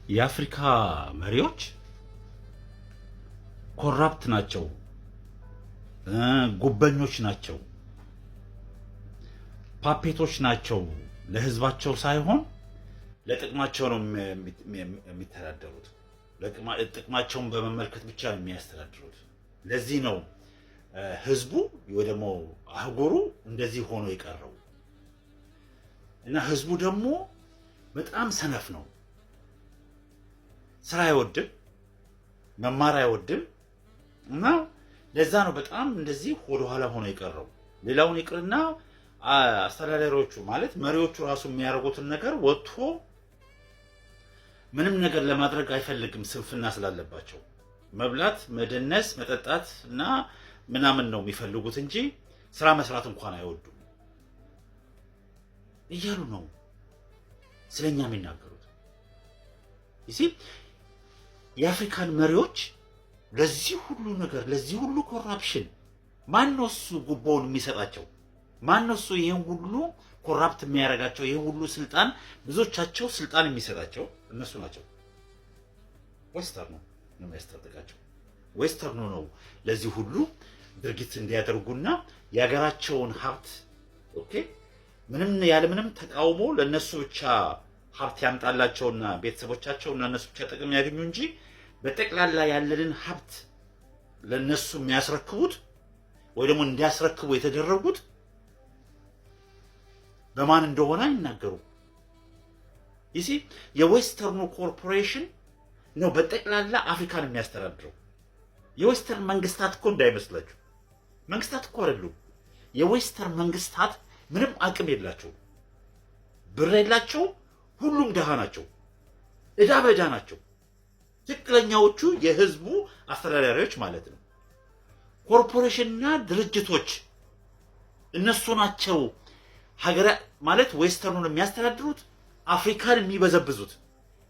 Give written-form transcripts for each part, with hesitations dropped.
የአፍሪካ መሪዎች corrupt ናቸው፣ ጉበኞች ናቸው፣ puppet ኦች ናቸው። ለህዝባቸው ሳይሆን ለጥቅማቸው ነው የሚተዳደሩት። ጥቅማቸውን በመመልከት ብቻ ነው የሚያስተዳድሩት። ለዚህ ነው ህዝቡ ወይ ደግሞ አህጉሩ እንደዚህ ሆኖ የቀረው። እና ህዝቡ ደግሞ በጣም ሰነፍ ነው። ስራ አይወድም፣ መማር አይወድም። እና ለዛ ነው በጣም እንደዚህ ወደኋላ ሆኖ የቀረው። ሌላውን ይቅርና አስተዳዳሪዎቹ ማለት መሪዎቹ ራሱ የሚያደርጉትን ነገር ወጥቶ ምንም ነገር ለማድረግ አይፈልግም፣ ስንፍና ስላለባቸው። መብላት፣ መደነስ፣ መጠጣት እና ምናምን ነው የሚፈልጉት እንጂ ስራ መስራት እንኳን አይወዱም እያሉ ነው ስለኛ የሚናገሩት። You see፣ የአፍሪካን መሪዎች ለዚህ ሁሉ ነገር፣ ለዚህ ሁሉ corruption ማነው እሱ ጉቦውን የሚሰጣቸው? ማነው እሱ ይህን ሁሉ corrupt የሚያደርጋቸው? ይህን ሁሉ ስልጣን፣ ብዙዎቻቸው ስልጣን የሚሰጣቸው እነሱ ናቸው። Western ኑ ነው የሚያስታጥቃቸው። Western ኑ ነው ለዚህ ሁሉ ድርጊት እንዲያደርጉና የሀገራቸውን ሀብት፣ okay፣ ምንም ያለምንም ተቃውሞ ለእነሱ ብቻ ሀብት ያምጣላቸውና ቤተሰቦቻቸውና እነሱ ብቻ ጥቅም ያገኙ እንጂ በጠቅላላ ያለንን ሀብት ለእነሱ የሚያስረክቡት ወይ ደግሞ እንዲያስረክቡ የተደረጉት በማን እንደሆነ አይናገሩም። You see፣ የ Western ኑ corporation ነው በጠቅላላ አፍሪካን የሚያስተዳድረው። የ Western መንግስታት እኮ እንዳይመስላችሁ፣ መንግስታት እኮ አይደሉም። የ Western መንግስታት ምንም አቅም የላቸውም፣ ብር የላቸውም። ሁሉም ድሃ ናቸው፣ እዳ በእዳ ናቸው። ትክክለኛዎቹ የህዝቡ አስተዳዳሪዎች ማለት ነው። ኮርፖሬሽንና ድርጅቶች እነሱ ናቸው ሀገረ ማለት Western ኑን የሚያስተዳድሩት፣ አፍሪካን የሚበዘብዙት፣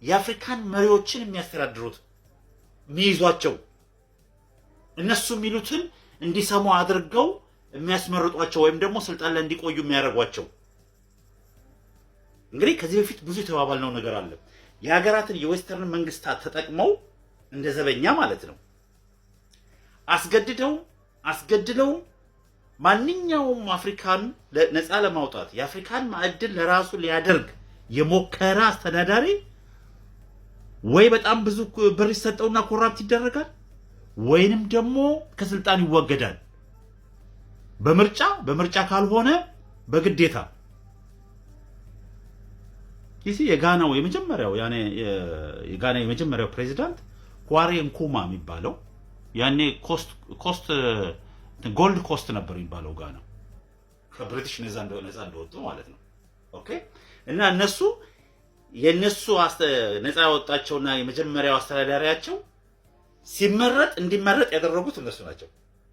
የአፍሪካን መሪዎችን የሚያስተዳድሩት፣ የሚይዟቸው፣ እነሱ የሚሉትን እንዲሰሙ አድርገው የሚያስመርጧቸው ወይም ደግሞ ስልጣን ላይ እንዲቆዩ የሚያደርጓቸው። እንግዲህ ከዚህ በፊት ብዙ የተባባልነው ነገር አለ። የሀገራትን የ Western መንግስታት ተጠቅመው እንደ ዘበኛ ማለት ነው አስገድደው አስገድለው ማንኛውም አፍሪካን ነፃ ለማውጣት፣ የአፍሪካን ማዕድን ለራሱ ሊያደርግ የሞከረ አስተዳዳሪ ወይ በጣም ብዙ ብር ይሰጠውና corrupt ይደረጋል፣ ወይንም ደግሞ ከስልጣን ይወገዳል። በምርጫ ካልሆነ በግዴታ። ይህ የጋናው የመጀመሪያው፣ ያኔ የጋና የመጀመሪያው ፕሬዚዳንት ኳሜ ንክሩማ የሚባለው፣ ያኔ Coast Gold Coast ነበር የሚባለው ጋና ከብሪቲሽ ነፃ እንደወጡ ማለት ነው። Okay፣ እና እነሱ የነሱ ነፃ ያወጣቸውና የመጀመሪያው አስተዳዳሪያቸው ሲመረጥ፣ እንዲመረጥ ያደረጉት እነሱ ናቸው።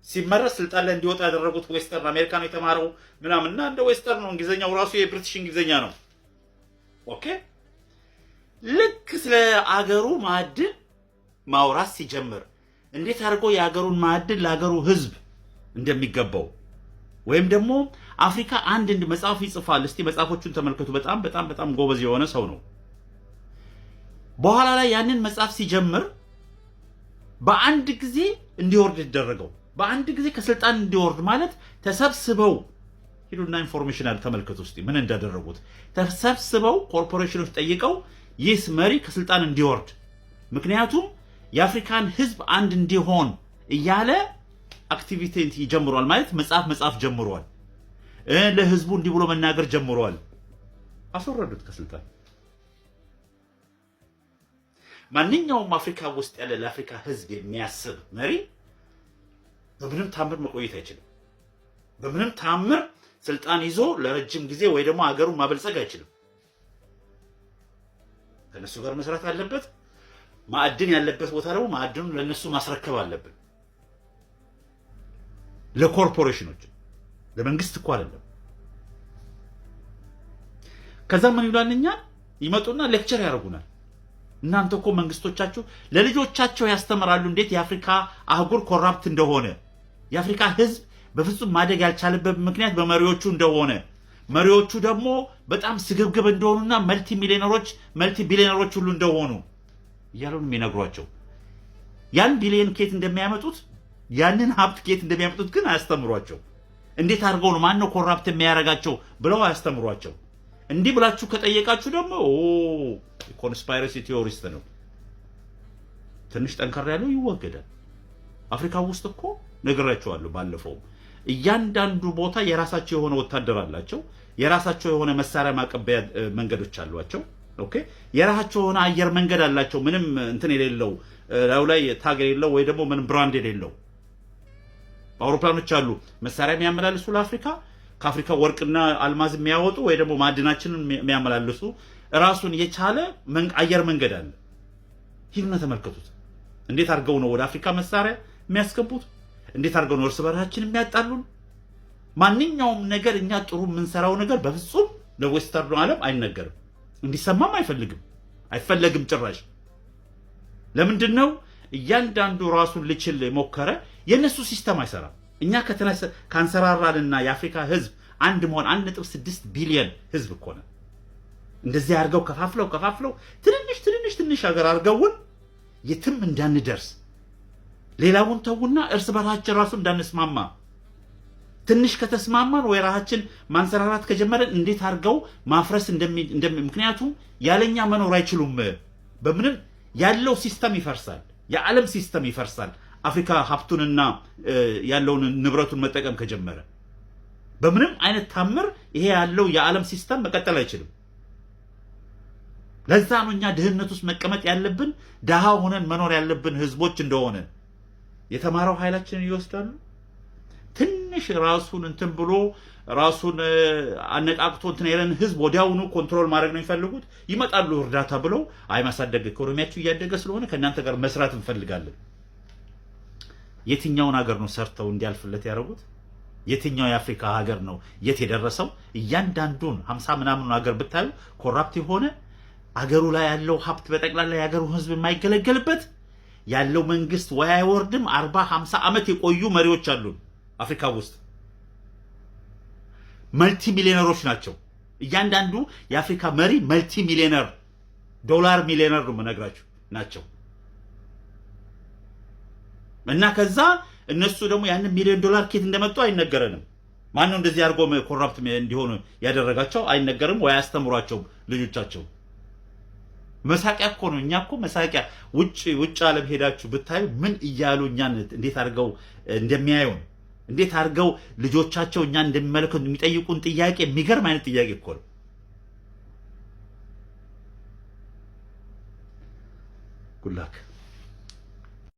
ሲመረጥ ስልጣን ላይ እንዲወጣ ያደረጉት Western አሜሪካ ነው የተማረው ምናምን እና እንደ Western ነው፣ እንግሊዝኛው ራሱ የብሪቲሽ እንግሊዝኛ ነው። Okay፣ ልክ ስለ አገሩ ማዕድን ማውራት ሲጀምር፣ እንዴት አድርጎ የሀገሩን ማዕድን ለሀገሩ ሕዝብ እንደሚገባው ወይም ደግሞ አፍሪካ አንድ መጽሐፍ ይጽፋል። እስቲ መጽሐፎቹን ተመልከቱ። በጣም በጣም በጣም ጎበዝ የሆነ ሰው ነው። በኋላ ላይ ያንን መጽሐፍ ሲጀምር በአንድ ጊዜ እንዲወርድ ይደረገው። በአንድ ጊዜ ከስልጣን እንዲወርድ ማለት ተሰብስበው፣ ሂዱና information አለ ተመልከቱ እስቲ ምን እንዳደረጉት። ተሰብስበው ኮርፖሬሽኖች ጠይቀው ይህ መሪ ከስልጣን እንዲወርድ፣ ምክንያቱም የአፍሪካን ህዝብ አንድ እንዲሆን እያለ activity ጀምሯል ማለት መጽሐፍ መጻፍ ጀምሯል። ለህዝቡ እንዲህ ብሎ መናገር ጀምሯል። አስወረዱት ከስልጣን። ማንኛውም አፍሪካ ውስጥ ያለ ለአፍሪካ ህዝብ የሚያስብ መሪ በምንም ታምር መቆየት አይችልም። በምንም ታምር ስልጣን ይዞ ለረጅም ጊዜ ወይ ደግሞ ሀገሩን ማበልጸግ አይችልም። ከነሱ ጋር መስራት አለበት። ማዕድን ያለበት ቦታ ደግሞ ማዕድኑን ለነሱ ማስረከብ አለብን። ለኮርፖሬሽኖች፣ ለመንግስት እኮ አይደለም። ከዛ ምን ይላል? እኛን ይመጡና lecture ያደርጉናል። እናንተ እኮ መንግስቶቻችሁ ለልጆቻቸው ያስተምራሉ እንዴት የአፍሪካ አህጉር corrupt እንደሆነ፣ የአፍሪካ ህዝብ በፍጹም ማደግ ያልቻለበት ምክንያት በመሪዎቹ እንደሆነ፣ መሪዎቹ ደግሞ በጣም ስግብግብ እንደሆኑና multi millionaire ኦች፣ multi billionaire ኦች ሁሉ እንደሆኑ። እያሉ ነው የሚነግሯቸው። ያን ቢሊየን ኬት እንደሚያመጡት፣ ያንን ሀብት ኬት እንደሚያመጡት ግን አያስተምሯቸው። እንዴት አድርገው ነው፣ ማን ነው corrupt የሚያደርጋቸው ብለው አያስተምሯቸው። እንዲህ ብላችሁ ከጠየቃችሁ ደግሞ conspiracy theorist ነው። ትንሽ ጠንከር ያለው ይወገዳል። አፍሪካ ውስጥ እኮ ነግራችኋለሁ ባለፈው፣ እያንዳንዱ ቦታ የራሳቸው የሆነ ወታደር አላቸው። የራሳቸው የሆነ መሳሪያ ማቀበያ መንገዶች አሏቸው። Okay፣ የራሳቸው የሆነ አየር መንገድ አላቸው። ምንም እንትን የሌለው፣ ላዩ ላይ tag የሌለው ወይ ደግሞ ምንም brand የሌለው አውሮፕላኖች አሉ። መሳሪያ የሚያመላልሱ ለአፍሪካ፣ ከአፍሪካ ወርቅና አልማዝ የሚያወጡ ወይ ደግሞ ማዕድናችንን የሚያመላልሱ ራሱን የቻለ አየር መንገድ አለ። ሂዱና ተመልከቱት። እንዴት አድርገው ነው ወደ አፍሪካ መሳሪያ የሚያስገቡት? እንዴት አድርገው ነው እርስ በርሳችን የሚያጣሉን? ማንኛውም ነገር እኛ ጥሩ የምንሰራው ነገር በፍጹም ለ western ኡ ዓለም አይነገርም፣ እንዲሰማም አይፈልግም፣ አይፈለግም ጭራሽ። ለምንድን ነው? እያንዳንዱ ራሱን ሊችል የሞከረ የእነሱ system አይሰራም። እኛ ካንሰራራንና የአፍሪካ ህዝብ አንድ መሆን፣ 1.6 ቢሊየን ህዝብ እኮ ነን። እንደዚህ አድርገው ከፋፍለው ከፋፍለው ትንንሽ ትንንሽ ትንሽ ሀገር አድርገውን የትም እንዳንደርስ፣ ሌላውን ተዉና እርስ በርሳችን ራሱ እንዳንስማማ፣ ትንሽ ከተስማማን ወይ ራሳችን ማንሰራራት ከጀመረን እንዴት አድርገው ማፍረስ እንደሚ፣ ምክንያቱም ያለኛ መኖር አይችሉም። በምንም ያለው system ይፈርሳል። የዓለም system ይፈርሳል። አፍሪካ ሀብቱንና ያለውን ንብረቱን መጠቀም ከጀመረ በምንም አይነት ታምር ይሄ ያለው የዓለም system መቀጠል አይችልም። ለዛ ነው እኛ ድህነት ውስጥ መቀመጥ ያለብን፣ ድሃ ሆነን መኖር ያለብን ህዝቦች እንደሆነን። የተማረው ኃይላችንን ይወስዳሉ። ትንሽ ራሱን እንትን ብሎ ራሱን አነቃቅቶ እንትን ያለን ህዝብ ወዲያውኑ control ማድረግ ነው የሚፈልጉት። ይመጣሉ እርዳታ ብለው፣ አይ ማሳደግ ኢኮኖሚያችሁ እያደገ ስለሆነ ከእናንተ ጋር መስራት እንፈልጋለን። የትኛውን ሀገር ነው ሰርተው እንዲያልፍለት ያደረጉት? የትኛው የአፍሪካ ሀገር ነው የት የደረሰው? እያንዳንዱን 50 ምናምኑን ሀገር ብታዩ corrupt የሆነ፣ አገሩ ላይ ያለው ሀብት በጠቅላላ የሀገሩ ህዝብ የማይገለገልበት፣ ያለው መንግስት ወይ አይወርድም። 40 50 ዓመት የቆዩ መሪዎች አሉን አፍሪካ ውስጥ፣ multi millionaire ኦች ናቸው። እያንዳንዱ የአፍሪካ መሪ multi millionaire፣ dollar millionaire ነው የምነግራችሁ ናቸው። እና ከዛ እነሱ ደግሞ ያንን ሚሊዮን ዶላር ኬት እንደመጡ አይነገረንም። ማነው እንደዚህ አድርጎ corrupt እንዲሆኑ ያደረጋቸው አይነገርም፣ ወይ አያስተምሯቸውም ልጆቻቸው። መሳቂያ እኮ ነው። እኛ እኮ መሳቂያ። ውጭ ዓለም ሄዳችሁ ብታዩ ምን እያሉ እኛን እንዴት አድርገው እንደሚያዩን፣ እንዴት አድርገው ልጆቻቸው እኛን እንደሚመለከቱ የሚጠይቁን ጥያቄ የሚገርም አይነት ጥያቄ እኮ ነው። Good luck.